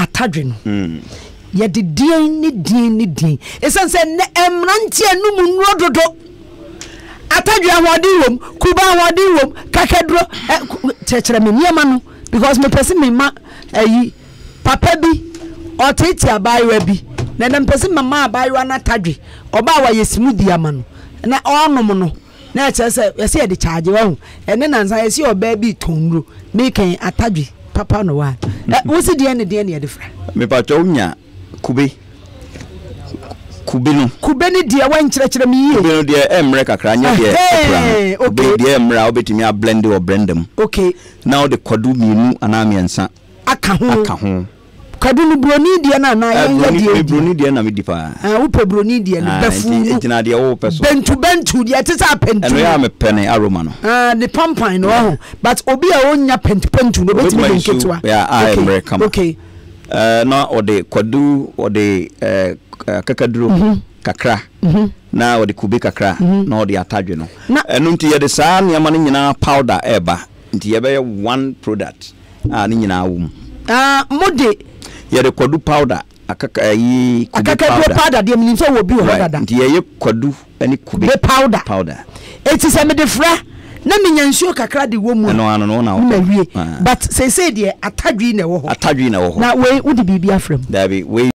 Atadwe no, yɛde deɛn ne deɛn ne deɛn? Ɛsiane sɛ nnɛ mmeranteɛ nom nnuro dodo. Atadwe ahoɔden wom, kuba ahoɔden wom, kakaduro. Kyerɛkyerɛ me nneɛma no because mepɛ sɛ mema ayi papa bi ɔteete abaayewa bi na ɛnɛ mepɛ sɛ mema abaayewa no atadwe ɔbaa wayɛ smoothie ama no na ɔrenom no. Na ɛkyerɛ sɛ yɛsɛ yɛde kyaagye wahu ɛne nansa yɛsi ɔbaa bi tɔn nnuro mekɛn atadwe papa no wa ɛ wosi deɛ ne deɛ ne yɛde fra. Mepatwa wonya kube kube no. Kube ne deɛ wankyerɛkyerɛ me yie. Kube no deɛ ɛmmerɛ kakra nyɛ deɛ ɛpra no. Kube deɛ ɛmmerɛ a wobɛtumi ablende wɔ blender mu. Okay. Na wode kwadu mmienu anaa mmiɛnsa. Aka ho. Aka ho. Kwadu no broni deɛ no anaa yɛn yɛ deɛ di? Broni deɛ na me di paa. Ah, wopɛ broni deɛ no, bɛfu no. Egyina deɛ wopɛ so. Bentu bentu deɛ ɛte sɛ apentu. Ɛno yɛ a mepɛ ne aroma no. Ah, ne pampan no ɔho. But obi a onya pentu pentu no obetumi de nketewa. Yeah, a ɛmmerɛ kama. Okay. Uh, na ɔde kwadu ɔde uh, akakaduro mm -hmm. kakra mm -hmm. na ɔde kube kakra mm -hmm. na ɔde atadwe no. Ɛno nti yɛde saa nneɛma no nyinaa powder ɛɛba nti yɛbɛyɛ one product. A ne nyinaa wɔ mu. Ah, mo de. Yɛde kwadu powder, akaka ayi kube powder. Akakaduro powder deɛ menim sɛ wɔ bi wɔ hɔ dada. Nti yɛyɛ kwadu ne kube. Kube powder. Powder. Eti sɛ mede fra na menya nsuo kakra de wɔ mu a. Ɛno ano no na wɔ. Na mawie. But seesei deɛ atadwe na ɛwɔ hɔ. Atadwe na ɛwɔ hɔ. Na wei wode biribi afra mu? Daabi wei.